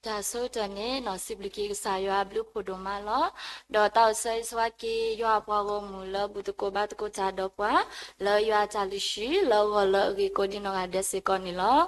တၢ်ဆၢကတီၢ်န့ၣ် စံးဘျုးက့ၤကစၢ်ယွၤအဘျုးဖးဒိၣ်မးလီၤ. ဒီးတၢ်အိၣ်ဆၢဂ့ၤဆၢဝါက့ၤ ယွၤအပှၤဂီၢ်မုၢ်လၢဘူၣ်သကိးဘါသကိးတၢ်ဒီးပှၤ လၢယွၤအတၢ်လုၢ်ဟံၣ်လၢဂီၤလၢအဂ့ၤကိးဒံနီၢ်ဂၤဒဲးစ့ၢ်ကီးန့ၣ်လီၤ.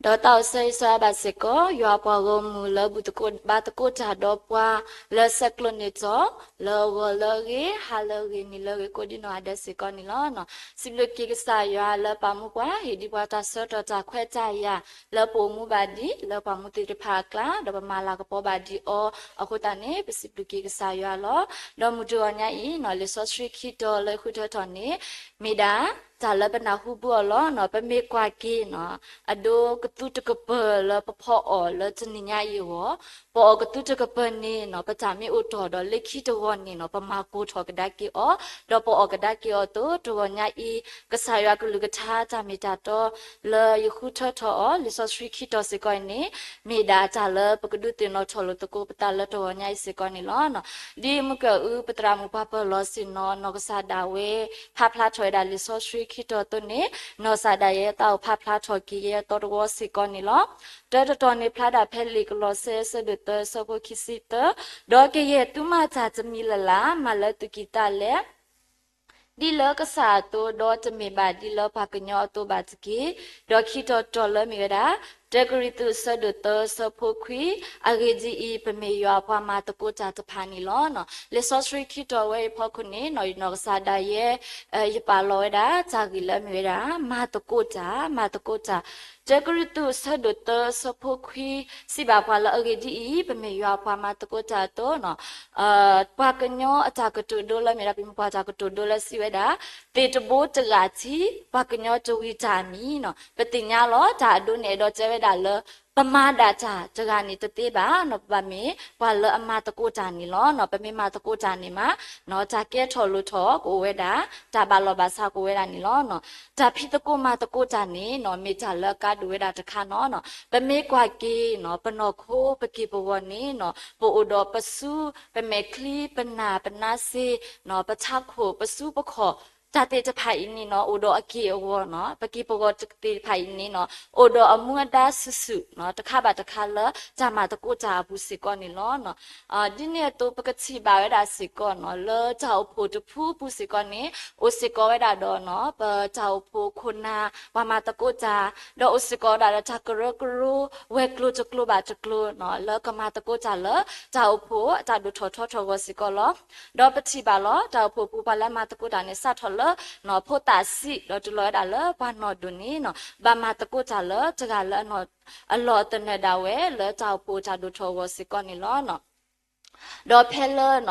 ဒီးတၢ်အိၣ်ဆၢဂ့ၤဆၢဝါဘၣ်စ့ၢ်ကီး ယွၤအပှၤဂီၢ်မုၢ်လၢဘူၣ်သကိးဘါသကိးတၢ်ဒီးပှၤ လၢဆဲးကျိးန့ၢ်တီၤ လၢဂီၤလၢအဂ့ၤ ဟါလၢအဂ့ၤ နံၤလၢအဂ့ၤ ကိးဒံနီၢ်ဂၤဒဲးစ့ၢ်ကီးန့ၣ်လီၤ. စံးဘျုးက့ၤကစၢ်ယွၤလၢပာ်မူပှၤ ဟ့ၣ်ဒံးပှၤတၢ်ဆၢကတီၢ်တၢ်ခွဲးတၢ်ယာ် လၢပအိၣ်မူဘၣ်ဒံး လၢပှၤမူသ့ၣ်တဖၣ်အကျါ ဒီးပမၤလၤကပီၤဘၣ်ဒံးအီၤအဃိသတးန့ၣ် ပစံးဘျုးက့ၤကစၢ်ယွၤလီၤ. ဒီးမုၢ်တဂီၤညါအံၤ လံာ်စီဆှံခံတီၤလၢဃုထၢထီၣ်န့ၣ် မ့ၢ်ဒၣ် တၢ်လၢပနၢ်ဟူဘၣ်အီၤလီၤ. ပမ့ၢ်ကွၢ်က့ၤ အဒိကသူတကပၤလၢပဖီအီၣ်လၢတနံၤညါအံၤအဂီၢ် ပအီၣ်ကသူတကပၤန့ၣ် ပတၢ်မ့ၢ်အိၣ်တီၢ်ဒီးလၢခံတဂီၤန့ၣ် ပမၤကိၢ်ထီၣ်ကဒါက့ၤအီၤ ဒီးပအီၣ်ကဒါက့ၤအီၤအသိး တဂီၤညါအံၤ ကစၢ်ယွၤကလုၢ်ကထါတၢ်မ့ၢ်တၢ်တီ လၢယဃုထၢထီၣ်အီၤ လံာ်စီဆှံခံတီၤစ့ၢ်ကီးအံၤန့ၣ် မ့ၢ်ဒၣ်တၢ်လၢပကဒုးသ့ၣ်နီၣ်ထီၣ်လိာ်သကိးပသးလၢတဂီၤညါအံၤစ့ၢ်ကီးန့ၣ်လီၤ. ဒ်မုၢ်ကၢအု ပသရၣ်မုၣ်ပှၤပၢၤလီၢ်ဆ့ၣ်နီၤ နီၢ်ကစၢ်ဒၣ်ဝဲ ဖးဖျါထီၣ်ဝဲဒၣ်လံာ်စီဆှံခံတီၤအသိးန့ၣ် နီၢ်ကစၢ်ဒၣ်ယဲတၢ်အိၣ်ဖးဖျါထီၣ်က့ၤယဲအသီတဝီစ့ၢ်ကီးန့ၣ်လီၤ. တၢတတီၤန့ၣ်ဖျါဒၣ်ဖဲလံာ်ကလီးစဲ အဆၢဒိၣ်သၢ အဆၢဖိခံဆံသၢ ဒီးကယဲၢ်သုမၤတၢ်တမံၤလၢ်လၢ် မၤလၢသုကံၢ်သးလဲၣ် ဒ်လၢကစၢ်အသိး ဒီးတမ့ၢ်ဘၣ်ဒ်လၢပှၤကညီအသိးဘၣ်တက့ၢ်. ဒီးခံတီၤတီၤလၢမ့ၢ်ဝဲဒၣ် တၢကရံၣ်သူး အဆၢဒိၣ်သၢ အဆၢဖိခွံ, အဂ့ၢ်ဒ်အံၤ, ပမ့ၢ်ယွၤအပှၤမၤသကိးတၢ်တဖၣ်န့ၣ်လီၤ. လံာ်စီဆှံခံတီၤဝဲအံၤအဖီခိၣ်န့ၣ် နီၢ်ကစၢ်ဒၣ်ယဲ ယပာ်လီၤဝဲဒၣ် တၢ်ဂ့ၢ်လၢအမ့ၢ်ဝဲဒၣ် မၤသကိးတၢ်, မၤသကိးတၢ်. တၢကရံၣ်သူး အဆၢဒိၣ်သၢ အဆၢဖိခွံ စံးဘၣ်ပှၤလၢအဂ့ၢ်ဒ်အံၤ, ပမ့ၢ်ယွၤအပှၤမၤသကိးတၢ်အသိး ပှၤကညီအတၢ်ကတိၤဒိလၢမ့ၢ်ဒၣ် ပမ့ၢ်ပှၤတၢ်ကတိၤဒိလၢစံးဝဲဒၣ်, သ့ၣ်တဘိတဂၤထံ ပှၤကညီတဝံၤတၢ်အမံၤ, ပသ့ၣ်ညါလီၤ တၢ်အဒိန့ၣ် အဲၣ်ဒိးတဲဝဲဒၣ်လၢ ပမၤဒၣ်တၢ်တဂၤန့ၣ်တသ့ဘၣ်, ပဘၣ်မ့ၢ်ပှၤလၢအမၤသကိးတၢ်န့ၣ်လီၤ. ပမ့ၢ်မၤသကိးတၢ်န့ၣ်မး တၢ်ကဲထီၣ်လိၣ်ထီၣ်ကအိၣ်ဝဲဒၣ်, တၢ်ဘၣ်လီၢ်ဘၣ်စးကအိၣ်ဝဲဒၣ်န့ၣ်လီၤ. တၢ်ဖံးသကိးမၤသကိးတၢ်န့ၣ် မ့ၢ်တၢ်လၢအကါဒိၣ်ဝဲဒၣ်တခါန့ၣ်. ပမ့ၢ်ကွၢ်က့ၤ ပနီၢ်ခိပက့ၢ်ပဂီၤန့ၣ် ပအိၣ်ဒီးပစု, ပမဲာ်ချံ, ပနၢ်, ပနါစ့, ပထးခိၣ်, ပစုပခီၣ်, တၢ်သ့ၣ်တဖၣ်အံၤန့ၣ် အိၣ်ဒီးအက့ၢ်အဂီၤ, ပက့ၢ်ပဂီၤသ့ၣ်တဖၣ်အံၤန့ၣ် အိၣ်ဒီးအမူအဒါစုာ်စုာ် တခါဘၣ်တခါလၢတၢ်မၤသကိးတၢ်အပူၤစ့ၢ်ကီးန့ၣ်လီၤ. ဒ်န့ၣ်အသိး ပကထံၣ်ဘၣ်ဝဲဒၣ်စ့ၢ်ကီး လၢတၢ်အိၣ်ဖှိၣ်တဖုအပူၤစ့ၢ်ကီးန့ၣ် အိၣ်စ့ၢ်ကီးဝဲဒၣ်ဒီး ပတၢ်အိၣ်ဖှိၣ်ခိၣ်နၢ် ပှၤမၤသကိးတၢ်, ဒီးအိၣ်စ့ၢ်ကီးဝဲဒၣ်ဒီးတၢ်ကရၢကရိ ဝဲၤကျိၤတကျိၤဘၣ်တကျိၤ လၢကမၤသကိးတၢ်လၢ တၢ်အိၣ်ဖှိၣ်အတၢ်ဒိၣ်ထီၣ်ထီထီၣ်အဂီၢ်စ့ၢ်ကီးလီၤ. ဒီးပထံၣ်ဘၣ်လီၤ တၢ်အိၣ်ဖှိၣ်ပူၤပှၤလၢမၤသကိးတၢ်န့ၣ် စးထီၣ်လၢ ဖိသၣ်ဆံး ဒီးတုၤလီၤဝဲဒၣ်လၢပှၤနီၢ်ဒိၣ်န့ၣ် ဘၣ်မၤသကိးတၢ်လၢတဂၤလၢ အလီၢ်အသနၢၣ်ဒၣ်ဝဲ လၢတၢ်အိၣ်ဖှိၣ်တၢ်ဒိၣ်ထီၣ်အဂီၢ်စ့ၢ်ကီးန့ၣ်လီၤ. ဒီးဖဲလၢ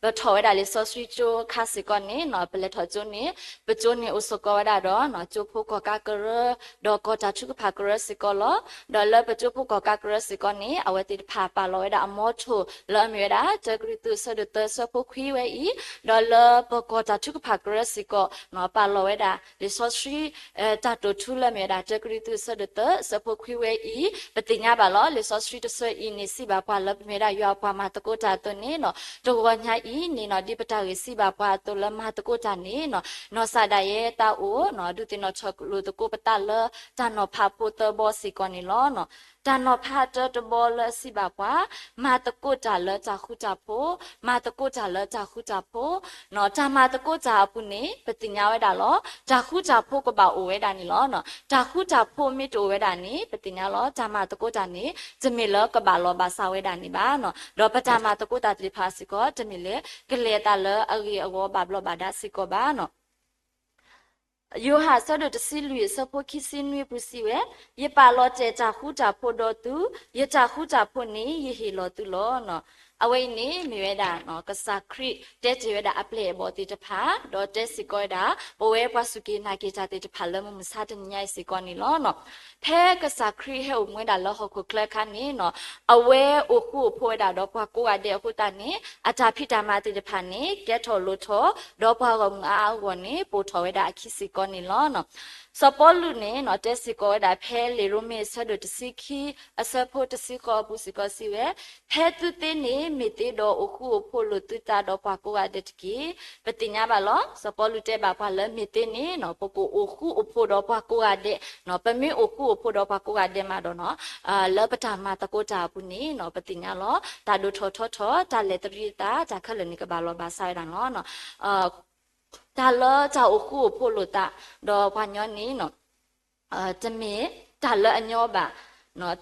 ပထီၣ်ဝဲဒၣ်လံာ်စီဆှံကၠိအခါစ့ၢ်ကီးန့ၣ် ပလဲၤထီၣ်ကၠိန့ၣ် ပကၠိန့ၣ်အိၣ်စ့ၢ်ကီးဝဲဒၣ်ဒီး ကၠိဖိကီၢ်ကးကရၢ ဒီးကီၢ်တၢ်ထုကဖၣ်ကရၢစ့ၢ်ကီးလီၤ. ဒီးလၢပကၠိဖိကီၢ်ကးကရၢစ့ၢ်ကီးန့ၣ် အဝဲသ့ၣ်တဖၣ်ပာ်လီၤဝဲဒၣ်အမီထိၣ်လၢအမ့ၢ်ဝဲဒၣ် တၢကရံၣ်သူး အဆၢဒိၣ်သၢ အဆၢဖိခွံဝဲအံၤ, ဒီးလၢပကီၢ်တၢ်ထုကဖၣ်ကရၢစ့ၢ်ကီး ပာ်လီၤဝဲဒၣ် လံာ်စီဆှံ တၢ်တိာ်ထူလၢအမ့ၢ်ဝဲဒၣ် တၢကရံၣ်သူး အဆၢဒိၣ်သၢ အဆၢဖိခွံဝဲအံၤ, ပသ့ၣ်ညါဘၣ်လီၤ လံာ်စီဆှံတဆၢအံၤန့ၣ် စံးဘၣ်ပှၤလၢပမ့ၢ်ဝဲဒၣ်ယွၤအပှၤမၤသကိးတၢ်အသိးန့ၣ် တဂီၤညါအံၤန့ၣ် ဒ်ပတၢ်ဂ့ၢ်စံးဘၣ်ပှၤအသိးလၢမၤသကိးတၢ်န့ၣ် နီၢ်ကစၢ်ဒၣ်ယဲတၢ်အိၣ် ဒုးသ့ၣ်နီၣ်ထီၣ်လိာ်သကိးပသးလၢ တၢ်နီၤဖးဖိသၢဘီစ့ၢ်ကီးန့ၣ်လီၤ. တၢ်နီၤဖးတၢတဘီလၢအစံးဘၣ်ပှၤ မၤသကိးတၢ်လၢတၢ်ဃူတၢ်ဖိး, မၤသကိးတၢ်လၢတၢ်ဃူတၢ်ဖိး, တၢ်မၤသကိးတၢ်အပူၤန့ၣ် ပသ့ၣ်ညါဝဲဒၣ်လီၤ တၢ်ဃူတၢ်ဖိးကဘၣ်အိၣ်ဝဲဒၣ်န့ၣ်လီၤ. တၢ်ဃူတၢ်ဖိးမ့ၢ်တအိၣ်ဝဲဒၣ်န့ၣ် ပသ့ၣ်ညါလီၤ တၢ်မၤသကိးတၢ်န့ၣ် တမ့ၢ်လၢကဘၣ်လီၢ်ဘၣ်စးဝဲဒၣ်န့ၣ်ဘၣ်. ဒီးပတၢ်မၤသကိးတၢ်သ့ၣ်တဖၣ်စ့ၢ်ကီး တမ့ၢ်လၢကလဲၤအသးလၢအဂ့ၤအဂီၢ်ဘၣ်ဘျီးဘၣ်ဒါစ့ၢ်ကီးဘၣ်. ယိၤဟၣ် အဆၢဒိၣ်တဆံလွံၢ် အဆၢဖိခံဆံနွံအပူၤစံးဝဲ, ယပာ်လီၤတဲာ်တၢ်ဃူတၢ်ဖိးဒီးသု, ယတၢ်ဃူတၢ်ဖိးန့ၣ် ယဟ့ၣ်လီၤသုလီၤ. အဝဲအံၤန့ၣ်မ့ၢ်ဝဲဒၣ် ကစၢ်ခရံာ်တဲတ့ၢ်ဝဲဒၣ်အပျဲၢ်အဘီၣ်သ့ၣ်တဖၣ် ဒီးတဲစ့ၢ်ကီးဝဲဒၣ် ပဝဲပှၤစူၢ်က့ၤနာ်က့ၤတၢ်သ့ၣ်တဖၣ်လၢမုၢ်မဆါတနံၤညါအံၤစ့ၢ်ကီးန့ၣ်လီၤ. ဖဲကစၢ်ခရံာ်ဟဲအိၣ်မူဝဲဒၣ်လၢဟီၣ်ခိၣ်ချၢအခါန့ၣ် အဝဲအိၣ်ဃူအိၣ်ဖိးဝဲဒၣ်ဒီးပှၤကိးဂၤဒဲးအဃိသတးန့ၣ် အတၢ်ဖံးတၢ်မၤသ့ၣ်တဖၣ်န့ၣ် ကဲထီၣ်လိၣ်ထီၣ် ဒီးပှၤဂီၢ်မုၢ်အါအါဂီၢ်န့ၣ် ပိာ်ထီၣ်ဝဲဒၣ်အခံစ့ၢ်ကီးန့ၣ်လီၤ. စီၤပီလူးန့ၣ်နီၤ တဲစ့ၢ်ကီးဝဲဒၣ်ဖဲလံာ်ရိမ့ၤအဆၢဒိၣ်တဆံခံ အဆၢဖိတဆံဃိးအပူၤစ့ၢ်ကီးစံးဝဲ, ဖဲသုသ့န့ၣ်မ့ၢ်သ့ဒီးအိၣ်ဃူအိၣ်ဖိးလိာ်သုသးဒီးပှၤကိးဂၤဒဲးတက့ၢ်. ပသ့ၣ်ညါဘၣ်လီၤ စီၤပီလူးတဲဘၣ်ပှၤလၢမ့ၢ်သ့န့ၣ်နီၤ ပကအိၣ်ဃူအိၣ်ဖိးဒီးပှၤကိးဂၤဒဲးနီၤ, ပမ့ၢ်အိၣ်ဃူအိၣ်ဖိးဒီးပှၤကိးဂၤဒဲးမးဒီးနီၤ လၢပတၢ်မၤသကိးတၢ်အပူၤန့ၣ်နီၤ ပသ့ၣ်ညါလီၤ တၢ်ဒိၣ်ထီၣ်ထီထီၣ် တၢ်လဲၤတရံးအသး တၢ်ခဲလၢာ်န့ၣ်ကဘၣ်လီၤဘၣ်စးဝဲဒၣ်န့ၣ်လီၤ. တၢ်လၢတၢ်အိၣ်ဃူအိၣ်ဖိးလိာ်သး ဒီးပှၤညီန့ၣ်နီၤ တမ့ၢ်တၢ်လၢအညီဘၣ်,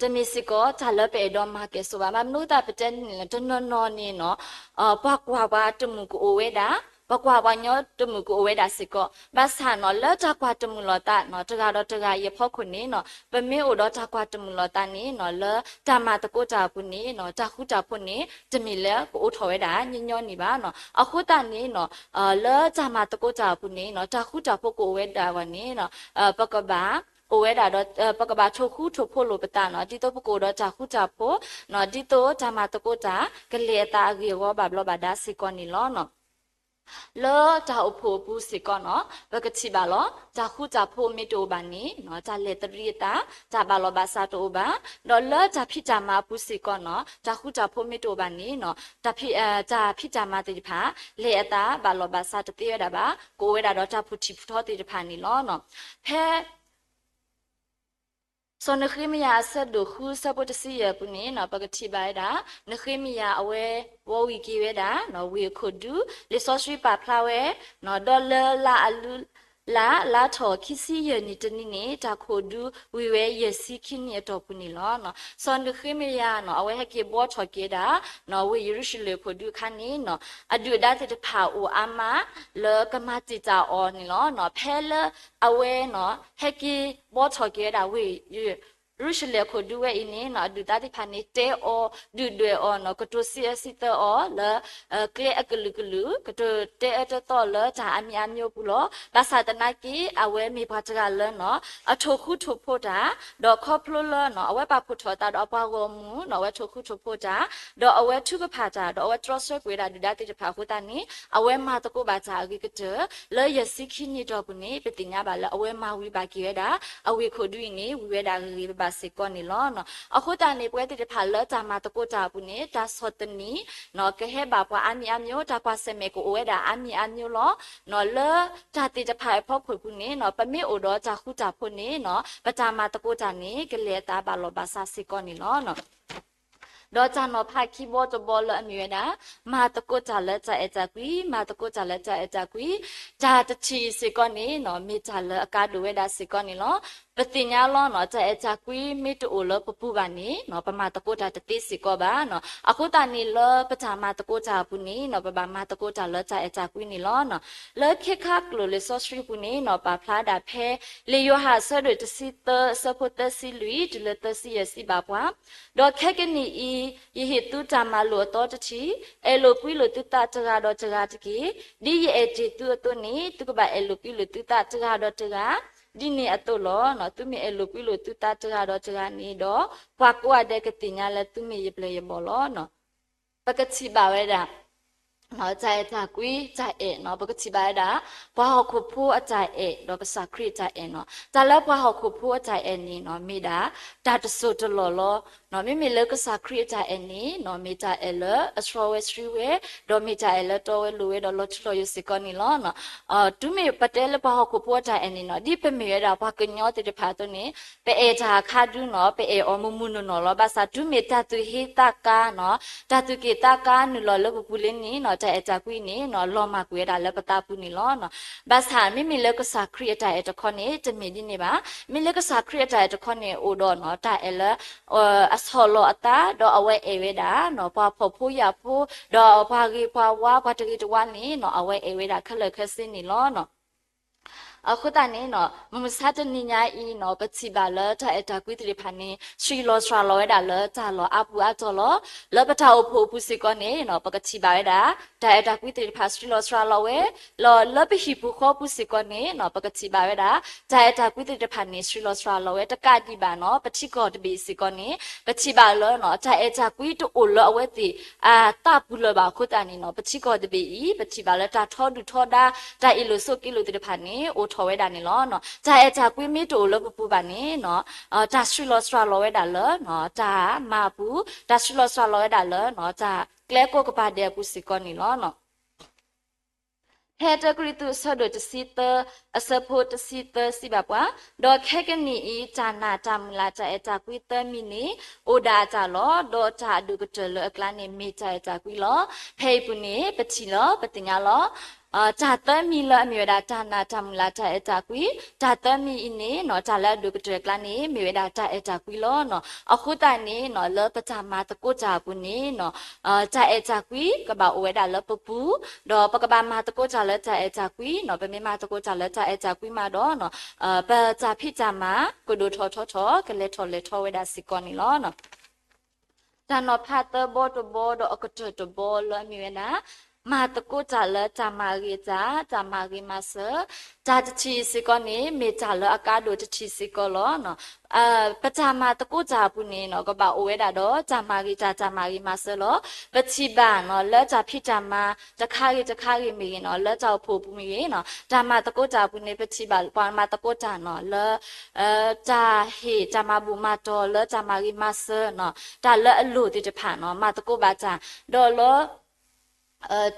တမ့ၢ်စ့ၢ်ကီးတၢ်လၢပအဲၣ်ဒိးမၤကဲၣ်ဆိးဘၣ်. ဘၣ်မနုၤအသးပတဲန့ၣ် တနီၤနီၤန့ၣ်နီၤ ပှၤကွၢ်ပှၤတမုာ်ကအိၣ်ဝဲဒၣ်, ပှၤကွၢ်ပှၤညီတမုာ်ကအိၣ်ဝဲဒၣ်စ့ၢ်ကီး. ဘၣ်ဆၣ်နီၤ လၢတၢ်ကွၢ်တမုာ်လိာ်သးနီၤ တဂၤဒီးတဂၤအံၤအဖီခိၣ်န့ၣ်နီၤ ပမ့ၢ်အိၣ်ဒီးတၢ်ကွၢ်တမုာ်လိာ်သးန့ၣ်နီၤ လၢတၢ်မၤသကိးတၢ်အပူၤန့ၣ်နီၤ တၢ်ဃူတၢ်ဖိးန့ၣ် တမ့ၢ်လၢကအိးထီၣ်ဝဲဒၣ်ညီညီန့ၣ်ဘၣ်နီၤ. အဃိသတးန့ၣ်နီၤ လၢတၢ်မၤသကိးတၢ်အပူၤန့ၣ်နီၤ တၢ်ဃူတၢ်ဖိးကအိၣ်ဝဲဒၣ်အဂီၢ်န့ၣ်နီၤ ပကဘၣ်အိၣ်ဝဲဒၣ်ဒီး ပကဘၣ်ထိၣ်ဃူထိၣ်ဖိးလိာ်ပသးနီၤ ဒ်သိးပကအိၣ်ဒီးတၢ်ဃူတၢ်ဖိးနီၤ ဒ်သိးတၢ်မၤသကိးတၢ် ကလဲၤအသးအဂ့ၢ်အဝီဘၣ်ဘျီးဘၣ်ဒါစ့ၢ်ကီးန့ၣ်လီၤ. လၢတၢ်အိၣ်ဖှိၣ်အပူၤစ့ၢ်ကီးနီၤ ပကထံၣ်ဘၣ်လီၤ တၢ်ဃူတၢ်ဖိးမ့ၢ်တအိၣ်ဘၣ်န့ၣ်နီၤ တၢ်လဲၤတရံးအသး တၢ်ဘၣ်လီၤဘၣ်စးတအိၣ်ဘၣ်. ဒီးလၢတၢ်ဖံးတၢ်မၤအပူၤစ့ၢ်ကီးနီၤ တၢ်ဃူတၢ်ဖိးမ့ၢ်တအိၣ်ဘၣ်န့ၣ်နီၤ တၢ်ဖံးတၢ်မၤသ့ၣ်တဖၣ် လဲၤအသးဘၣ်လီၤဘၣ်စးတသ့ဝဲဒၣ်ဘၣ် ကအိၣ်ဝဲဒၣ်ဒီးတၢ်ဖုၣ်ထံၣ်ဖုၣ်ထီသ့ၣ်တဖၣ်န့ၣ်လီၤ. ဖဲ စီၤနဃ့မယၤအဆၢဒိၣ်ဃု အဆၢဖိတဆံယဲၢ်အပူၤန့ၣ်နီၤ ပကထံၣ်ဘၣ်ဝဲဒၣ် နဃ့မယၤအဝဲ ဝီဝံၤက့ၤဝဲဒၣ်နီၤ ဝ့ၢ်အခိၣ်ဒူ လံာ်စီဆှံပာ်ဖျါဝဲနီၤ ဒီးလၢလါအလူ လါ လါထီၣ်ခံဆံယဲၢ်နံၣ်တနံၤန့ၣ် တၢ်ခိၣ်ဒူဝံၤဝဲယဲၢ်ဆံခံနံၣ်အတီၢ်ပူၤန့ၣ်လီၤ. စီၤနဃ့မယၤနီၤ အဝဲဟဲက့ၤဘှီထီၣ်က့ၤဝဲဒၣ်နီၤ ဝ့ၢ်ယရူၤၡလ့ၣ်အခိၣ်ဒူအခါန့ၣ်နီၤ အဒုၣ်အဒါသ့ၣ်တဖၣ်အိၣ်အါမးလၢကမၤတံာ်တာ်အီၤန့ၣ်လီၤ. ဖဲလၢအဝဲနီၤ ဟဲက့ၤဘှီထီၣ်က့ၤဝဲဒၣ်ဝ့ၢ်ယရူၤၡလ့ၣ်အခိၣ်ဒူဝဲအံၤန့ၣ်နီၤ အဒုၣ်ဒါသ့ၣ်တဖၣ်န့ၣ် တဲအီၤ ဒုၣ်ဒွဲၣ်အီၤနီၤ ကတိၤစံးအၢစံးသၢအီၤလၢ ကျဲအကလုာ်ကလုာ် ကတိၤတဲအၢတဲသီလၢတၢ်အါမံၤအါမံၤအပူၤလီၤ. ဘၣ်ဆၣ်သနာ်က့ အဝဲမ့ၢ်ပှၤတဂၤလၢနီၤ အထိၣ်ဃူထိၣ်ဖိးတၢ် ဒီးခီဖျိလၢနီၤ အဝဲပာ်ဖှိၣ်ထီၣ်အသးဒီးအပှၤဂီၢ်မုၢ်နီၤ အဝဲထိၣ်ဃူထိၣ်ဖိးတၢ် ဒီးအဝဲထုကဖၣ်တၢ် ဒီးအဝဲတြီဆၢကွံာ်ဝဲဒၣ်ဒုၣ်ဒါသ့ၣ်တဖၣ်အဃိသတးန့ၣ် အဝဲမၤသကိးဘၣ်တၢ်အဂ့ၤကတၢၢ် လၢယဲၢ်ဆံခံနံၣ်အတီၢ်ပူၤန့ၣ် ပသ့ၣ်ညါဘၣ်လၢအဝဲမၤဝံၤဘၣ်က့ၤဝဲဒၣ် အဝ့ၢ်ခိၣ်ဒူအံၤန့ၣ် ဝံၤဝဲဒၣ်ဂ့ၤဂ့ၤဘၣ်ဘၣ်စ့ၢ်ကီးန့ၣ်လီၤ. အဃိသတးန့ၣ် ပဝဲသ့ၣ်တဖၣ်လၢတၢ်မၤသကိးတၢ်အပူၤန့ၣ် တၢ်ဆီၣ်သနံး ကဟဲဘၣ်ပှၤအါမံၤအါမံၤ တၢ်ကွၢ်ဆၢၣ်မဲာ်ကအိၣ်ဝဲဒၣ်အါမံၤအါမံၤလီၤ. လၢတၢ်သ့ၣ်တဖၣ်အဖီခိၣ်ပူၤန့ၣ်နီၤ ပမ့ၢ်အိၣ်ဒီးတၢ်ဃူတၢ်ဖိးန့ၣ်နီၤ ပတၢ်မၤသကိးတၢ်န့ၣ် ကလဲၤအသးဘၣ်လီၤဘၣ်စးစ့ၢ်ကီးန့ၣ်လီၤ. ဒီးတၢ်နီၤဖးခံဘီတဘီလၢအမ့ၢ်ဝဲဒၣ် မၤသကိးတၢ်လၢတၢ်အဲၣ်တၢ်ကွံ, မၤသကိးတၢ်လၢတၢ်အဲၣ်တၢ်ကွံ, တၢ်တထံၣ်အံၤစ့ၢ်ကီးန့ၣ်နီၤ မ့ၢ်တၢ်လၢအကါဒိၣ်ဝဲဒၣ်စ့ၢ်ကီးန့ၣ်လီၤ. ပသ့ၣ်ညါလီၤနီၤ တၢ်အဲၣ်တၢ်ကွံမ့ၢ်တအိၣ်လၢပပူၤဘၣ်န့ၣ်နီၤ ပမၤသကိးတၢ်တသ့စ့ၢ်ကီးဘၣ်နီၤ. အဃိသတးန့ၣ် လၢပတၢ်မၤသကိးတၢ်အပူၤန့ၣ်နီၤ ပဘၣ်မၤသကိးတၢ်လၢတၢ်အဲၣ်တၢ်ကွံန့ၣ်လီၤ. လၢခ့ခါကျိာ်လံာ်စီဆှံပူၤန့ၣ်နီၤ ပာ်ဖျါဒၣ်ဖဲ လံာ်ယိၤဟၣ်အဆၢဒိၣ်တဆံသၢ အဆၢဖိသၢဆံလွံၢ် တုၤလၢသၢဆံယဲၢ်စံးဘၣ်ပှၤ, ဒီးခဲကနံၣ်အံၤ ယဟ့ၣ်သုတၢ်မၤလိာ်အသီတထံၣ်, အဲၣ်လိာ်ကွံလိာ်သုသးတဂၤဒီးတဂၤတက့ၢ်. ဒ်ယအဲၣ်တ့ၢ်သုအသိးန့ၣ် သုကဘၣ်အဲၣ်လိာ်ကွံလိာ်သုသးတဂၤဒီးတဂၤ, ဒ်န့ၣ်အသိးလီၤ. သုမ့ၢ်အဲၣ်လိာ်ကွံလိာ်သုသးတဂၤဒီးတဂၤန့ၣ်ဒီး ပှၤကိးဂၤဒဲးကသ့ၣ်ညါလၢသုမ့ၢ်ယပျဲၢ်ယဘီၣ်လီၤ. ပကထံၣ်ဘၣ်ဝဲဒၣ် တၢ်အဲၣ်တၢ်ကွံ တၢ်အဲၣ်နီၤ ပကထံၣ်ဘၣ်ဝဲဒၣ် ပှၤဟီၣ်ခိၣ်ဖိအတၢ်အဲၣ် ဒီးကစၢ်ခရံာ်အတၢ်အဲၣ်နီၤ. တၢ်လၢပှၤဟီၣ်ခိၣ်ဖိအတၢ်အဲၣ်န့ၣ်နီၤ မ့ၢ်ဒၣ် တၢ်တစိၢ်တလီၢ်လီၤ. မ့မ့ၢ်လၢကစၢ်ခရံာ်အတၢ်အဲၣ်န့ၣ်နီၤ မ့ၢ်တၢ်အဲၣ်လၢအဆှီဝဲဆှံဝဲ, ဒီးမ့ၢ်တၢ်အဲၣ်လၢတီဝဲလိၤဝဲဒီးလီၤထူလီၤယိာ်စ့ၢ်ကီးန့ၣ်လီၤ. တုၤမ့ၢ်ပတဲလၢပှၤဟီၣ်ခိၣ်ဖိအတၢ်အဲၣ်န့ၣ်နီၤ ဒ်ပမ့ၢ်ဝဲဒၣ်ပှၤကညီသ့ၣ်တဖၣ်အသိးန့ၣ် ပအဲၣ်တၢ်အခါဒုနီၤ ပအဲၣ်အီၤမုၢ်မုၢ်နီၢ်နီၢ်လီၤ. ဘၣ်ဆၣ်တုၤမ့ၢ်တၢ်သူၣ်ဟ့သးကါနီၤ တၢ်သူၣ်က့ၣ်သးကါနုာ်လီၤလၢပပူၤလံန့ၣ်နီၤ တၢ်အဲၣ်တၢ်ကွံန့ၣ်နီၤ လီၤမၢ်ကွံာ်ဝဲဒၣ်လၢပသးပူၤန့ၣ်လီၤ. ဘၣ်ဆၣ်မ့မ့ၢ်လၢကစၢ်ခရံာ်အတၢ်အဲၣ်တခီန့ၣ် တမ့ၢ်ဒ်န့ၣ်ဘၣ်. မ့ၢ်လၢကစၢ်ခရံာ်အတၢ်အဲၣ်တခီန့ၣ် အိၣ်ဒီးနီၤ တၢ်အဲၣ်လၢ အဆီၣ်လီၤအသး ဒီးအဝဲအဲၣ်ဝဲဒၣ်နီၤ ပှၤဖှီၣ်ဖိယာ်ဖိ ဒီးပှၤဂ့ၤပှၤဝါ ပှၤတဂ့ၤတဝါန့ၣ်နီၤ အဝဲအဲၣ်ဝဲဒၣ်ခဲလၢာ်ခဲဆ့န့ၣ်လီၤ. အဃိသတးန့ၣ်နီၤ မုၢ်မဆါတနံၤညါအံၤနီၤ ပထံၣ်ဘၣ်လၢတၢ်အဲၣ်တၢ်ကွံသ့ၣ်တဖၣ်န့ၣ် ဆှံလီၤစှၤလီၤဝဲဒၣ်လၢတၢ်လီၢ်အါပူၤအါတီၢ်လီၤ. လၢပတၢ်အိၣ်ဖှိၣ်အပူၤစ့ၢ်ကီးန့ၣ်နီၤ ပကထံၣ်ဘၣ်ဝဲဒၣ် တၢ်အဲၣ်တၢ်ကွံသ့ၣ်တဖၣ် ဆှံလီၤစှၤလီၤဝဲ လီၤလၢပဟံၣ်ပူၤဃီပူၤစ့ၢ်ကီးန့ၣ်နီၤ ပကထံၣ်ဘၣ်ဝဲဒၣ် တၢ်အဲၣ်တၢ်ကွံသ့ၣ်တဖၣ်န့ၣ် ဆှံလီၤစှၤလီၤဝဲတကးဒံးဘၣ်နီၤ ပထံကီၢ်တဘ့ၣ်စ့ၢ်ကီးန့ၣ် ပထံၣ်ဘၣ်လၢနီၤ တၢ်အဲၣ်တၢ်ကွံတအိၣ်လၢအဝဲသ့ၣ်အသးပူၤလၢၤဘၣ်အဃိသတးန့ၣ်နီၤ ပထံကီၢ်တဘ့ၣ်အံၤ ပထံၣ်ဘၣ်လၢတၢ်ထီဒုၣ်ထီဒါ တၢ်အ့ၣ်လိာ်ဆိးက့လိာ်သ့ၣ်တဖၣ်န့ၣ် အိၣ် ပကဘၣ်မၤသကိးတၢ်လၢတၢ်အဲၣ်တၢ်ကွံမ့ၢ်တအိၣ်လၢပပူၤဘၣ်န့ၣ် တၢ်ဆှုၣ်လီၤစှၤလီၤဝဲဒၣ်လၢ တၢ်မၤအပူၤ, တၢ်ဆှုၣ်လီၤစှၤလီၤဝဲဒၣ်လၢ တၢ်ကျဲကိးကပၤဒဲးအပူၤစ့ၢ်ကီးန့ၣ်လီၤ. ဖဲတၢကရံၣ်သူးအဆၢဒိၣ်တဆံသၢ အဆၢဖိတဆံသၢစံးဘၣ်ပှၤ, ဒီးခဲကနံၣ်အံၤ တၢ်နာ်တၢ်မုၢ်လၢ်တၢ်အဲၣ်တၢ်ကွံသၢမံၤန့ၣ် အိၣ်ဒၣ်အတၢ်လီၤ. ဒီးတၢ်အဒိၣ်ကတၢၢ်လၢအကျါန့ၣ် မ့ၢ်တၢ်အဲၣ်တၢ်ကွံလီၤ. ဖဲအံၤပူၤန့ၣ် ပထံၣ်လီၤ ပသ့ၣ်ညါလီၤ တၢ်သၢမံၤလၢအမ့ၢ်ဝဲဒၣ်တၢ်နာ်တၢ်မုၢ်လၢ်တၢ်အဲၣ်တၢ်ကွံ, တၢ်သၢမံၤအံၤန့ၣ် တၢ်လၢအဒိၣ်ကတၢၢ်အကျါန့ၣ် မ့ၢ်ဝဲဒၣ်တၢ်အဲၣ်တၢ်ကွံလီၤ. အဃိသတးန့ၣ် လၢပတၢ်မၤသကိးတၢ်အပူၤန့ၣ် တၢ်အဲၣ်တၢ်ကွံ ကဘၣ်အိၣ်ဝဲဒၣ်လၢပပူၤ, ဒီးပကဘၣ်မၤသကိးတၢ်လၢတၢ်အဲၣ်တၢ်ကွံ, ပမ့ၢ်မၤသကိးတၢ်လၢတၢ်အဲၣ်တၢ်ကွံမးဒီး ပတၢ်ဖံးတၢ်မၤ ကဒိၣ်ထီၣ်ထီထီၣ် ကလဲၤထီၣ်လဲၤထီဝဲဒၣ်စ့ၢ်ကီးန့ၣ်လီၤ. တၢ်နီၤဖးသၢဘီတဘီဒီးအကတၢၢ်တဘီလၢအမ့ၢ်ဝဲဒၣ် မၤသကိးတၢ်လၢတၢ်မၤဂ့ၤတၢ်, တၢ်မၤဂ့ၤမၤစၢၤ, တၢ်တထံၣ်စ့ၢ်ကီးန့ၣ် မ့ၢ်တၢ်လၢအကါဒိၣ်တထံၣ်စ့ၢ်ကီးလီၤ. ပတၢ်မၤသကိးတၢ်အပူၤန့ၣ် ကဘၣ်အိၣ်ဝဲဒၣ်ဒီးတၢ်မၤဂ့ၤတၢ်, တၢ်မၤဂ့ၤမၤစၢၤလီၤ. ပထံၣ်ဘၣ်လၢတၢ်ဖံးတၢ်မၤတခါဂ့ၤတခါဂ့ၤမ့ၢ်ဂ့ၤ, လၢတၢ်အိၣ်ဖှိၣ်အပူၤမ့ၢ်ဂ့ၤ, တၢ်မၤသကိးတၢ်အပူၤန့ၣ် ပထံၣ်ဘၣ်ပှၤမၤသကိးတၢ်လၢ တၢ်ဟ့ၣ်တၢ်မၤဘူၣ်မၤတီၤလၢတၢ်မၤဂ့ၤမၤစၢၤ, တၢ်လၢအလိၣ်သ့ၣ်တဖၣ် မၤသကိးဘၣ်တၢ်, ဒီးလၢ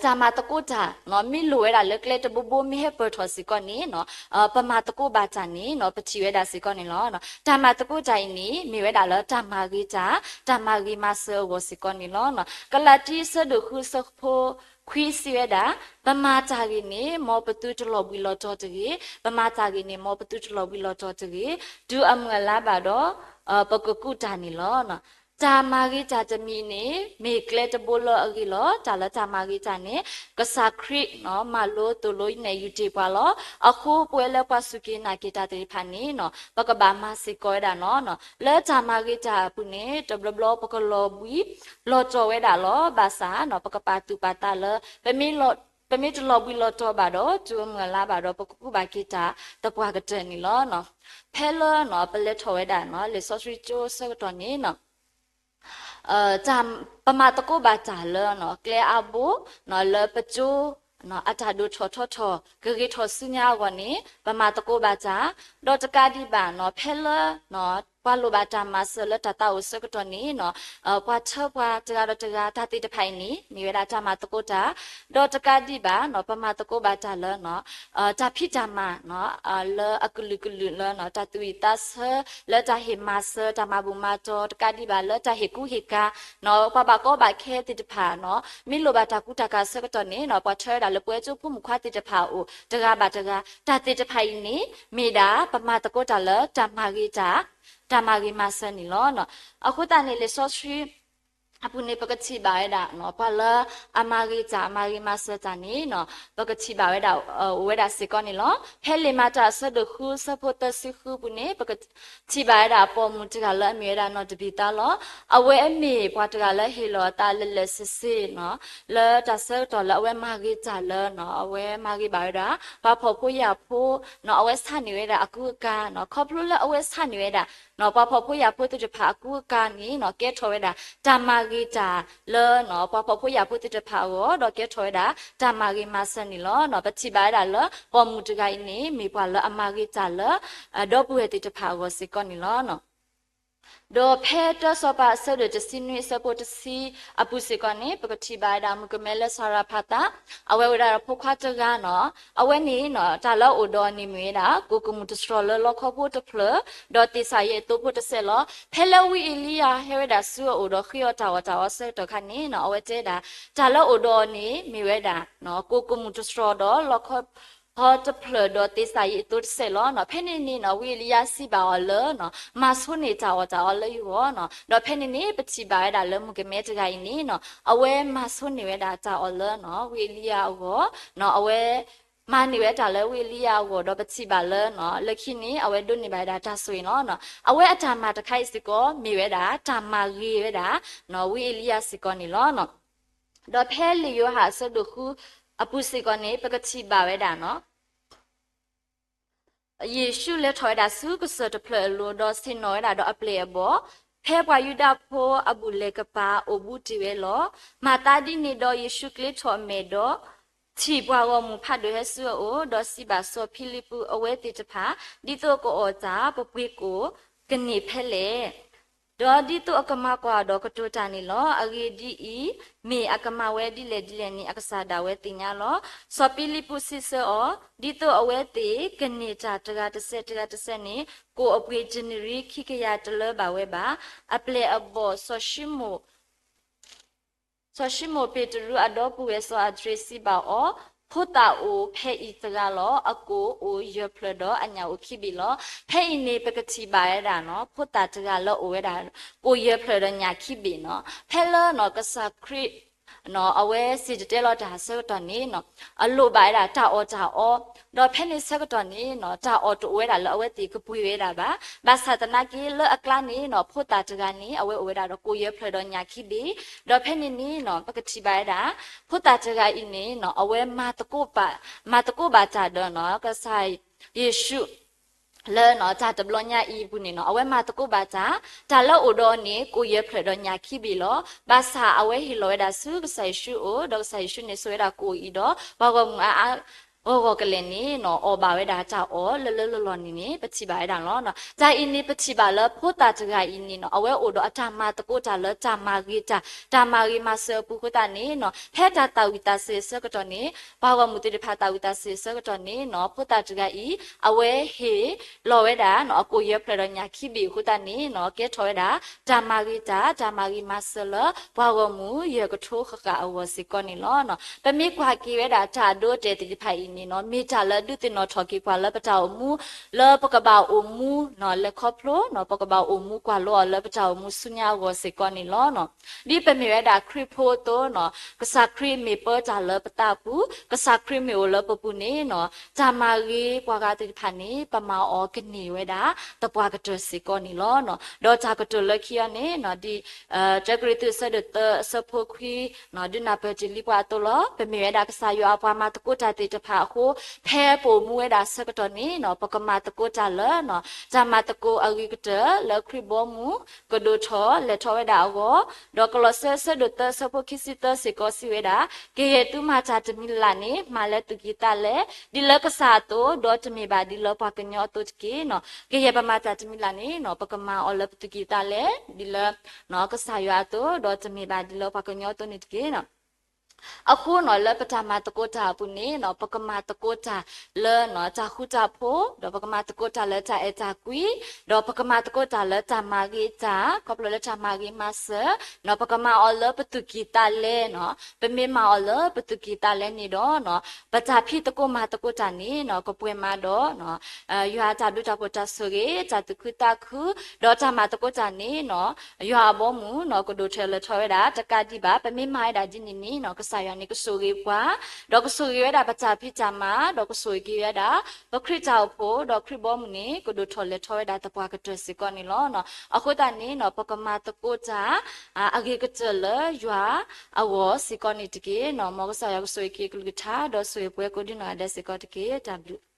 တၢ်မၤသကိးတၢ် မ့ၢ်လိၣ်ဝဲဒၣ်လၢကျဲတဘိဘိမ့ၢ်ဟဲပၢၢ်ထီၣ်စ့ၢ်ကီးန့ၣ် ပမၤသကိးဘၣ်တၢ်န့ၣ် ပထံၣ်ဝဲဒၣ်စ့ၢ်ကီးန့ၣ်လီၤ. တၢ်မၤသကိးတၢ်အံၤန့ၣ် မ့ၢ်ဝဲဒၣ်လၢတၢ်မၤဂ့ၤတၢ်, တၢ်မၤဂ့ၤမၤစၢၤအဂီၢ်စ့ၢ်ကီးန့ၣ်လီၤ. ကလၤတံအဆၢဒိၣ်ဃုအဆၢဖိခွံစံးဝဲဒၣ်, ပမၤတၢ်ဂ့ၤန့ၣ် မ်ပသုတလီၤဘှံးလီၤတီၤတဂ့ၤ, ပမၤတၢ်ဂ့ၤန့ၣ် မ်ပသုတလီၤဘှံးလီၤတီၤတဂ့ၤ, တုၤအမုၢ်အလါဘၣ်ဒီး ပကကူးတၢ်န့ၣ်လီၤ. တၢ်မၤဂ့ၤတၢ်တမံၤန့ၣ် မ့ၢ်ကျဲတဘိလၢအဂ့ၤလီၤ. တၢ်လၢတၢ်မၤဂ့ၤတၢ်န့ၣ် ကစၢ်ခရံာ် မၤလိသိၣ်လိနဲၣ်ယုၢ်တ့ၢ်ပှၤလီၤ. အဃိပဝဲလၢပှၤစူၢ်က့ၤနာ်က့ၤတၢ်သ့ၣ်တဖၣ်န့ၣ် ပကဘၣ်မၤစ့ၢ်ကီးဝဲဒၣ်န့ၣ်, လၢတၢ်မၤဂ့ၤတၢ်အပူၤန့ၣ် တဘျီဘျီပကလီၤဘှံးလီၤတီၤဝဲဒၣ်လီၤ. ဘၣ်ဆၣ် ပကပာ်သူၣ်ပာ်သးလၢ ပမ့ၢ်တလီၤဘှံးလီၤတီၤဘၣ်ဒီး တုၤအမုၢ်အလါဘၣ်ဒီး ပကကူးဘၣ်က့ၤတၢ်သပှၢ်ကတၢၢ်န့ၣ်လီၤ. ဖဲလၢ ပလဲၤထီၣ်ဝဲဒၣ် လံာ်စီဆှံကၠိအဆၢကတီၢ်န့ၣ် ပမၤသကိးဘၣ်တၢ်လၢ ကျဲအါဘိ လၢပကၠိ အတၢ်ဒိၣ်ထီၣ်ထီထီၣ် ကဂ့ၤထီၣ်ဆူညါအဂီၢ်န့ၣ် ပမၤသကိးဘၣ်တၢ်, ဒီးတကးဒံးဘၣ် ဖဲလၢ ပှၤလိၣ်ဘၣ်တၢ်မၤစၢၤလၢတၢ်သးအိၣ်အဆၢကတီၢ်န့ၣ် ပှၤထၢပှၤတဂၤဒီးတဂၤ တၢ်သ့ၣ်တဖၣ်အံၤန့ၣ် မ့ၢ်ဝဲဒၣ်တၢ်မၤသကိးတၢ်, ဒီးတကးဒံးဘၣ် ပမၤသကိးဘၣ်တၢ်လၢ တၢ်ဖံးတၢ်မၤ လၢအကလုာ်ကလုာ်လၢ တၢ်သူၣ်ဝံၣ်သးဆၢ လၢတၢ်ဟ့ၣ်မၤစၢၤ တၢ်မၤဘူၣ်မၤတီၤ တကးဒံးဘၣ်လၢတၢ်ဟ့ၣ်ကူဟ့ၣ်ကၤ ပှၤဘၣ်ကီဘၣ်ခဲသ့ၣ်တဖၣ် မ့ၢ်လိၣ်ဘၣ်တၢ်ကူတၢ်ကၤအဆၢကတီၢ်န့ၣ် ပှၤထၢဝဲဒၣ်လၢပဝဲကၠိဖိမုၣ်ခွါသ့ၣ်တဖၣ်အအိၣ် တဂၤဘၣ်တဂၤ တၢ်သ့ၣ်တဖၣ်အံၤန့ၣ် မ့ၢ်ဒၣ်ပမၤသကိးတၢ်လၢတၢ်မၤဂ့ၤတၢ် တၢ်မၤဂ့ၤမၤစၢၤန့ၣ်လီၤ. အဃိသတးန့ၣ် လံာ်စီဆှံ အပူၤန့ၣ် ပကထံၣ်ဘၣ်ဝဲဒၣ် ပှၤလၢအမၤဂ့ၤတၢ် အမၤဂ့ၤမၤစၢၤတၢ်န့ၣ် ပကထံၣ်ဘၣ်ဝဲဒၣ် အိၣ်ဝဲဒၣ်စ့ၢ်ကီးန့ၣ်လီၤ. ဖဲလံာ်မၤတၢ်အဆၢဒိၣ်ဃုအဆၢဖိသၢဆံဃုပူၤန့ၣ် ပကထံၣ်ဘၣ်ဝဲဒၣ်အပိာ်မုၣ်တဂၤလၢအမ့ၢ်ဝဲဒၣ်နီၢ်တဘံၤသါလီၤ. အဝဲအမ့ၢ်ပှၤတဂၤလၢဟ့ၣ်လီၤအသးလၢာ်လၢာ်ဆ့ဆ့ လၢတၢ်ဆၢကတီၢ်လၢအဝဲမၤဂ့ၤတၢ်လၢ အဝဲမၤဂ့ၤဘၣ်ဝဲဒၣ် ပှၤဖှီၣ်ဖိယာ်ဖိ အဝဲဆါန့ၢ်ဝဲဒၣ်အကူအကၤ ခီဖျိလၢအဝဲဆါန့ၢ်ဝဲဒၣ် ပှၤဖှီၣ်ဖိယာ်ဖိသ့ၣ်တဖၣ်အကူအကၤန့ၣ် ကဲထီၣ်ဝဲဒၣ် တၢ်မၤဂ့ၤတၢ်လၢ ပှၤဖှီၣ်ဖိယာ်ဖိသ့ၣ်တဖၣ်အဂီၢ် ဒီးကဲထီၣ်ဝဲဒၣ် တၢ်မၤဂ့ၤမၤစၢၤန့ၣ်လီၤ. ပထံၣ်ဘၣ်ဝဲဒၣ်လၢ ပိာ်မုၣ်တဂၤအံၤန့ၣ် မ့ၢ်ပှၤလၢအမၤဂ့ၤတၢ်လၢ ဒီပုၢ်ဝဲၢ်သ့ၣ်တဖၣ်အဂီၢ်စ့ၢ်ကီးန့ၣ်လီၤ. ဒီးဖဲတၢစီၤပၤအဆၢဒိၣ်တဆံနွံအဆၢဖိတဆံအပူၤစ့ၢ်ကီးန့ၣ် ပကထံၣ်ဘၣ်ဝဲဒၣ်မုၣ်ကမဲလၢစၤရၤဖးသး အဝဲအိၣ်ဝဲဒၣ်ဒီးဖိခွါတဂၤန့ၣ် အဝဲန့ၣ် တၢ်လၢအအိၣ်ဒီးအီၤန့ၣ်မ့ၢ်ဝဲဒၣ် ကိၣ်ကမူၣ်တတြီၤလၢလီခီဖိတဖျၢၣ် ဒီးသ့ၣ်စၢ်ယ့ၣ်အသိဖိတစဲးလီၤ. ဖဲလၢဝံအ့လံယၤဟဲဝဲဒၣ်ဆူအအိၣ်ဒီးဃ့အီၤတၢ်အီၣ်တၢ်အီအဆၢကတီၢ်ခါန့ၣ် အဝဲတဲဒၣ် တၢ်လၢအအိၣ်ဒီးအီၤန့ၣ်မ့ၢ်ဝဲဒၣ် ကိၣ်ကမူၣ်တတြီၤဒီးလီခီ ဟီတဖျၢၣ်ဒီးသ့ၣ်စၢ်ယ့ၣ်အသိတစဲးလီၤ. ဖဲန့ၣ်န့ၣ် ဝံအ့လံယၤစံးဘၣ်အီၤလၢ မၤဆိန့ၢ်တၢ်အီၣ်တၢ်အီလၢယဂီၢ်န့ၣ်, ဒီးဖဲန့ၣ်န့ၣ် ပထံၣ်ဘၣ်ဝဲဒၣ်လၢမုၣ်ကမဲတဂၤအံၤန့ၣ် အဝဲမၤဆိန့ၢ်ဝဲဒၣ်တၢ်အီၣ်လၢ ဝံအ့လံယၤအဂီၢ်, အဝဲ မၤန့ၢ်ဝဲတၢ်လၢဝံအ့လံယၤအဂီၢ် ဒီးပထံၣ်ဘၣ်လၢ လၢခံန့ၣ် အဝဲဒိးန့ၢ်ဘၣ်ဝဲဒၣ်တၢ်ဆိၣ်ဂ့ၤလီၤ. အဝဲအတၢ်မၤတခါအံၤစ့ၢ်ကီး မ့ၢ်ဝဲဒၣ် တၢ်မၤဂ့ၤဝဲဒၣ် ဝံအ့လံယၤစ့ၢ်ကီးန့ၣ်လီၤ. ဒီးဖဲလံာ်ယိၤဟၣ်အဆၢဒိၣ်ဃုအပူၤစ့ၢ်ကီးန့ၣ် ပကထံၣ်ဘၣ်ဝဲဒၣ် ယ့ၣ်ၡူးလဲၤထီၣ်ဝဲဒၣ်ဆူကစၢၢ်တဖျၢၣ်အလိၤ ဒီးဆ့ၣ်နီၤဝဲဒၣ်ဒီးအပျဲၢ်အဘီၣ်, ဖဲပှၤယူဒၤဖိအဘူၣ်လဲၤကပၤအိၣ်ဘူးတ့ၢ်ဝဲလီၤ. မၤသးဒ်န့ၣ်ဒီး ယ့ၣ်ၡူးကျ့ထီၣ်အမဲာ်ဒီး ထံၣ်ပှၤဂီၢ်မုၢ်ဖးဒိၣ်ဟဲဆူအအိၣ်, ဒီးစံးဘၣ်စီၤဖံလံးပူး, အဝဲသ့ၣ်တဖၣ်, ဒ်သိးအကအီၣ်တၢ်, ပပှ့ၤကိၣ်ကန့ၢ်ဖဲလဲၣ်. ဒီးဒ်သိးအကမၤကွၢ်ဒီးကတိၤတၢ်န့ၣ်လီၤ. အဂ့ၢ်ဒ်အံၤ, မ့ၢ်အကမၤဝဲဒ်လဲၣ်ဒ်လဲၣ်န့ၣ် အကစၢ်ဒၣ်ဝဲသ့ၣ်ညါလီၤ. စီၤဖံလံးပူးစံးဆၢအီၤ, ဒ်သိးအဝဲသ့ၣ်ကန့ၢ်တၢ်တဂၤတစဲးတဂၤတစဲးန့ၣ်, ကိၣ်အပှ့ၤဒံနရံၣ်ခံကယၤတလၢဘၣ်ဝဲဘၣ်. အပျဲၢ်အဘီၣ် စီၤၡံမိၣ် စီၤၡံမိၣ်ပ့းတရူးအဒီပုၢ်ဝဲၢ်စီၤအဒြ့စံးဘၣ်အီၤ, ဖိသၣ်အိၣ်ဖဲအံၤတဂၤလီၤ. အကိၣ်အိၣ်ယဲၢ်ဖျၢၣ်ဒီးအညၣ်အိၣ်ခံဘ့ၣ်လီၤ. ဖဲအံၤန့ၣ် ပကထံၣ်ဘၣ်ဝဲဒၣ်နီၤ, ဖိသၣ်တဂၤလၢအိၣ်ဝဲဒၣ် ကိၣ်ယဲၢ်ဖျၢၣ်ဒီးညၣ်ခံဘ့ၣ်နီၤ. ဖဲလၢနီၤ ကစၢ်ခရံာ် အဝဲစံၣ်တဲၤတဲလီၤတၢ်ဆၢကတီၢ်န့ၣ်နီၤ, အလိၣ်ဘၣ်ဝဲဒၣ်တၢ်အီၣ်တၢ်အီ, ဒီးဖဲန့ၣ်ဆၢကတီၢ်န့ၣ်နီၤ, တၢ်အီၣ်တအိၣ်ဝဲဒၣ်လၢအဝဲသ့ၣ်ကပှ့ၤဝဲဒၣ်ဘၣ်. ဘၣ်ဆၣ်သနာ်က့ လၢအကျါန့ၣ်နီၤ, ဖိသၣ်တဂၤန့ၣ် အဝဲအိၣ်ဝဲဒၣ်ဒီးကိၣ်ယဲၢ်ဖျၢၣ်ဒီးညၣ်ခံဘ့ၣ်, ဒီးဖဲန့ၣ်န့ၣ်နီၤ, ပကထံၣ်ဘၣ်ဝဲဒၣ် ဖိသၣ်တဂၤအံၤန့ၣ်နီၤ, အဝဲမၤသကိးဘၣ်, မၤသကိးဘၣ်တၢ်ဒီးနီၤ, ကစၢ်ယ့ၣ်ၡူး လၢနီၤ တၢ်တဘျီညါအံၤအပူၤန့ၣ်နီၤ, အဝဲမၤသကိးဘၣ်တၢ်, တၢ်လၢအိၣ်ဒီးအီၤန့ၣ် ကိၣ်ယဲၢ်ဖျၢၣ်ဒီးညၣ်ခံဘ့ၣ်လီၤ. ဘၣ်ဆၣ်အဝဲဟ့ၣ်လီၤဝဲဒၣ်ဆူကစၢ်ယ့ၣ်ၡူးအအိၣ်, ဒီးကစၢ်ယ့ၣ်ၡူးန့ၣ် စိာ်ဝဲဒၣ်ကိၣ်အံၤဒီး ပှၤဂီၢ်မုၢ်အါအါဂီၢ်ဂီၢ်ကလဲာ်န့ၣ်နီၤ, အီၣ်ဘၣ်ဝဲဒၣ်တၢ်အီၣ်လၢလၢလီၢ်လီၢ်န့ၣ်န့ၣ် ပထံၣ်ဘၣ်ဝဲဒၣ်လီၤ. တၢ်အံၤန့ၣ် ပထံၣ်ဘၣ်လၢဖိသၣ်တဂၤအံၤန့ၣ်နီၤ, အဝဲအိၣ်ဒီးအတၢ်မၤသကိးတၢ်လၢတၢ်မၤဂ့ၤတၢ်, တၢ်မၤဂ့ၤမၤစၢၤအပူၤအဃိသတးန့ၣ်နီၤ, ဖဲတၢ်သၣ်ဝံၤသးစဲၤအဆၢကတီၢ်န့ၣ်, ပှၤဂီၢ်မုၢ်သ့ၣ်တဖၣ်သၣ်ဝံၤသးစဲၤအဆၢကတီၢ်န့ၣ်နီၤ, ဖိသၣ်တဂၤအံၤ အဝဲဟ့ၣ်လီၤဝဲဒၣ်နီၤ, အကိၣ်ယဲၢ်ဖျၢၣ်ဒီးညၣ်ခံဘ့ၣ်အဃိသတးန့ၣ်နီၤ, ကဲထီၣ်ဝဲဒၣ် တၢ်မၤဂ့ၤတၢ်, တၢ်မၤဂ့ၤမၤစၢၤလၢ ပှၤဂီၢ်မုၢ်ယဲၢ်ကထိဃၣ်ဃၣ်အဂီၢ်စ့ၢ်ကီးန့ၣ်လီၤ. ပမ့ၢ်ကွၢ်က့ၤဝဲဒၣ်တၢ်အဒိအတဲာ်သ့ၣ်တဖၣ်အံၤန့ၣ်နီၤ, မ့ၢ်တၢ်လၢဒုးသ့ၣ်နီၣ်ထီၣ်က့ၤပှၤလၢပတၢ်အိၣ်မူ, လၢပကဘၣ်အိၣ်မူနီၤ, လဲၤခီဖျိနီၤ, ပကဘၣ်အိၣ်မူကွၢ်လိအီၤလၢပတၢ်အိၣ်မူဆူညါအဂီၢ်စ့ၢ်ကီးန့ၣ်လီၤ. ဒ်ပမ့ၢ်ဝဲဒၣ်ခရံာ်ဖိအသိးနီၤ, ကစၢ်ခရံာ်မ့ၢ်ပၢတၢ်လၢပသးပူၤ, ကစၢ်ခရံာ်မ့ၢ်အိၣ်လၢပပူၤန့ၣ်နီၤ, တၢ်မၤဂ့ၤပှၤဂၤသ့ၣ်တဖၣ်န့ၣ် ပမၤအီၤကန့ၢ်ဝဲဒၣ် သပှၢ်ကတၢၢ်စ့ၢ်ကီးန့ၣ်လီၤ. ဒီးတၢ်ကတိၤလၢခံအံၤန့ၣ်နီၤ, ဒ် တၢကရံၣ်သူးအဆၢဒိၣ်သၢအဆၢဖိခွံ ဒုးနၢ်ပၢၢ်တ့ၢ်လံပှၤအသိးလီၤ. ပမ့ၢ်ဝဲဒၣ်ကစၢ်ယွၤအပှၤမၤသကိးတၢ်သ့ၣ်တဖၣ်အဃိ, ဖဲပအိၣ်မူဝဲဒၣ်ဆၢကတီၢ်န့ၣ်နီၤ, ပကမၤသကိးတၢ်လၢနီၤ, တၢ်မၤသကိးအဂ့ၤကတၢၢ်လၢခရံာ်ဘီမုၢ် ကဒိၣ်ထီၣ်လဲၤထီၣ်ဝဲဒၣ်အဂီၢ်, ဒီးကလီးစဲအဆၢဒိၣ်သၢအဆၢဖိခံဆံသၢစ့ၢ်ကီးစံးဝဲဒၣ်, ကယဲၢ်သုမၤတၢ်တမံၤလၢ်လၢ်န့ၣ်, မၤလၢသူၣ်ကံၢ်သးလဲ, ဒ်လၢကစၢ်အသိး, ဒီးတမ့ၢ်ဘၣ်ဒ်လၢပှၤကညီအသိးတက့ၢ်နီၤ. ကယဲၢ်ပမၤတၢ်တမံၤလၢ်လၢ်န့ၣ်နီၤ, ပကမၤအီၤလၢပသူၣ်ကံၢ်သးလဲ, ဒ်လၢ ကစၢ်ယွၤအသိး, ဒီးတမ့ၢ်ဘၣ်ဒ်လၢပှၤကညီအသိးန့ၣ်တက့ၢ်နီၤ. အဃိနီၤ, လၢပတၢ်မၤသကိးတၢ်အပူၤန့ၣ်နီၤ, ပကမၤသကိးတၢ်လၢနီၤ, တၢ်ဃူတၢ်ဖိး, ဒီးပကမၤသကိးတၢ်လၢတၢ်အဲၣ်တၢ်ကွံ, ဒီးပကမၤသကိးတၢ်လၢတၢ်မၤဂ့ၤတၢ်, ခီဖျိလၢတၢ်မၤဂ့ၤမၤစၢၤနီၤ, ပကမၤအီၤလၢပသူၣ်ကံၢ်သးလဲနီၤ. ပမ့ၢ်မၤအီၤလၢပသူၣ်ကံၢ်သးလဲန့ၣ်ဒီးနီၤ, ပတၢ်ဖံးသကိးမၤသကိးတၢ်န့ၣ်နီၤ, ကပှဲၤမးဒီး ယွၤအတၢ်ဘျုးတၢ်ဖှိၣ်တၢ်ဆိၣ်ဂ့ၤ, တၢ်သူၣ်ခုသးခု, ဒီးတၢ်မၤသကိးတၢ်န့ၣ်နီၤ, ယွၤအဘီအမုၢ်နီၤ, ကဒိၣ်ထီၣ်လဲၤထီၣ်ဝဲဒၣ်တကးဒံးဘၣ်. ပမ့ၢ်မၤဝဲဒၣ်ဒ်န့ၣ်န့ၣ်နီၤ, ကစၢ်ယွၤန့ၣ်ကဆိၣ်ဂ့ၤပှၤ, ဒီးကဆိၣ်ဂ့ၤဝဲဒၣ်ပတၢ်ဖံးတၢ်မၤ, ဒီးကဆိၣ်ဂ့ၤက့ၤဝဲဒၣ် ပခရံာ်တၢ်အိၣ်ဖှိၣ်, ဒီးခရံာ်ဘီမုၢ်န့ၣ် ကဒိၣ်ထီၣ်လဲၤထီၣ်ဝဲဒၣ်သပှၢ်ကတၢၢ်စ့ၢ်ကီးန့ၣ်လီၤ. အဃိသတးန့ၣ်နီၤ, ပကမၤသကိးတၢ် အဂ့ၤကတၢၢ်လၢယွၤအဂီၢ်စ့ၢ်ကီးန့ၣ်တက့ၢ်နီၤ. မ်ကစၢ်ယွၤကဆိၣ်ဂ့ၤက့ၤကလုၢ်ကထါ, ဒီးဆိၣ်ဂ့ၤပှၤကိးဒ်နီၢ်ဂၤဒဲးစ့ၢ်ကီးတက့ၢ်. တၢ်ဘျုး